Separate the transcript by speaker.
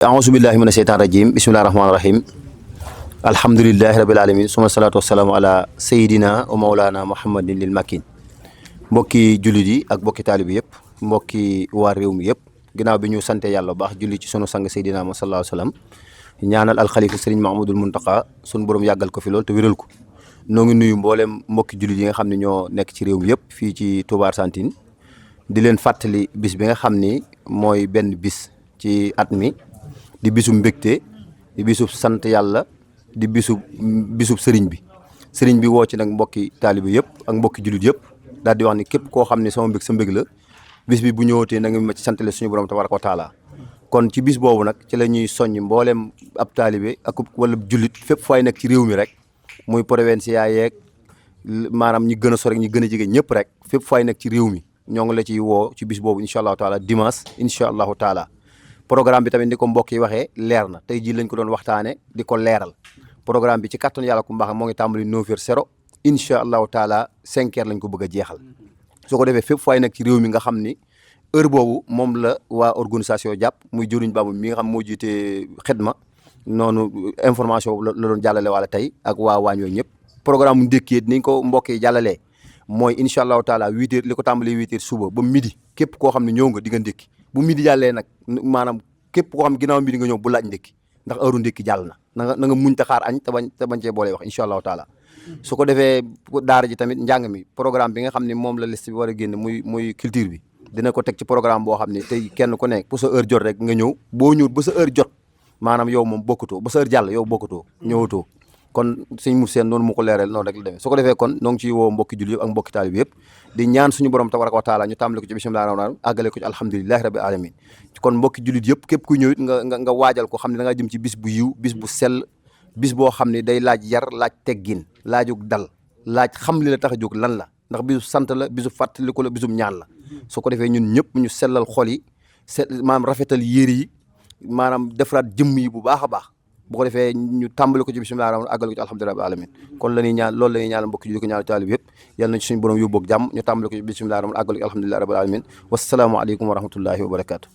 Speaker 1: aousubillahi mina sheytaan rajim bismillahi rahmaani rahim alhamdulilahi rabil alamin suma salaatu wasalaamu ala sayidina wa maulana muhammadin lil makin mbokki jullit yi ak mbokki taalibi yëpp mbokki waa réew mi yëpp ginnaaw bi ñu sante yàlla baax julli ci sunu sang sayidina ma sallallahu alayhi wa sallam ñaanal alxalifa sëriñ Mahamadul Muntaqa sunu borom yàggal ko fi lool te wéral ko noo ngi nuyu mboolem mbokki jullit yi nga xam ne ñoo nekk ci réew mi yëpp fii ci Touba Argentine di leen fàttali bis bi nga xam ni mooy benn bis ci at mi di bisub mbégte di bisub sant yàlla di bisub sëriñ bi woo ci nag mbokki taalibe yëpp ak mbokki jullit yëpp daal di wax ni képp koo xam ne sama mbég sa mbég la bis bi bu ñëwatee na nga ma ci santale suñu borom tabaraka wa taala kon ci bis boobu nag ci la ñuy soññ mbooleem ab taalibe ak wala jullit fépp fay nekk ci réew mi rek muy provincia yeeg maanaam ñi gën a sori ñi gën a jege ñëpp rek fépp fay nekk ci réew mi ñoo ngi la ciy woo ci bis boobu incha allahu taala dimanche incha allahu taala programme bi tamit ni ko mbokk yi waxee leer na tey jii lañ ko doon waxtaane di ko leeral programme bi ci kattan yàlla ku mbaax moo ngi tàmbali 9h00 incha allahu taala 5h lañ ko bëgg a jeexal soo ko defee fépp fay nekk ci réew mi nga xam ni heure boobu moom la waa organisation jàpp muy jëriñ baabu mi nga xam moo jiite xidma noonu information boobu la doon jàllale wala tey ak waa waañ yooyu ñëpp programme mu ndékkee niñ ko mbokk yi jàllalee mooy incha allahu taala 8h li ko tàmbalee 8h suba ba midi képp koo xam ne ñëw nga di nga ndékki bu midi jàllee nag maanaam képp koo xam ginnaaw midi nga ñëw bu laaj ndékki ndax heure ndékki jàll na nga muñ ta xaar añ te bañ cee boolee wax incha allahu taala su ko defee daara ji tamit njàng mi programme bi nga xam ne moom la liste bi war a génn muy culture bi dina ko teg ci programme boo xam ne tey kenn ku nekk bu sa heure jot rek nga ñëw boo ñëw ba sa heure jot maanaam yow moom bokkutoo ba sa heure jàll yow bokkutoo ñëwatoo kon sëñ Mor Sène noonu mu ko leeral noonu rek la demee su ko defee kon noo ngi ciy woo mbokki jullit yëpp ak mbokki taalib yëpp di ñaan suñu borom tabaraka wa taala ñu tàmbale ko ci bismillahi rahmaani rahim àggale ko ci alhamdulilahi rabbil alamin kon mbokki jullit yëpp képp kuy ñëw it nga waajal ko xam ne da ngaa jëm ci bis bu yiw bis bu sell bis boo xam ne day laaj yar laaj teggin laajug dal laaj xam li la tax a jóg lan la ndax bisu sant la bisu fàttaliku la bisum ñaan la su ko defee ñun ñëpp ñu sellal xol yi maanaam rafetal yére yi maanaam defaraat jëmm yi bu baax a baax bu ko defee ñu tàmbali ko ci bismillah rahmaan àggal ko ci alhamdulilah rabbil alamin kon la ñuy ñaan loolu la ñuy ñaan mbokki julli ko ñaan taalib yëpp yàlla na ci suñu borom yóbbu ak jàmm ñu tàmbali ko ci bismillah rahmaan àggal ko ci alhamdulilah rabbil alamin wasalaamu aleykum wa rahmatullahi wa barakatu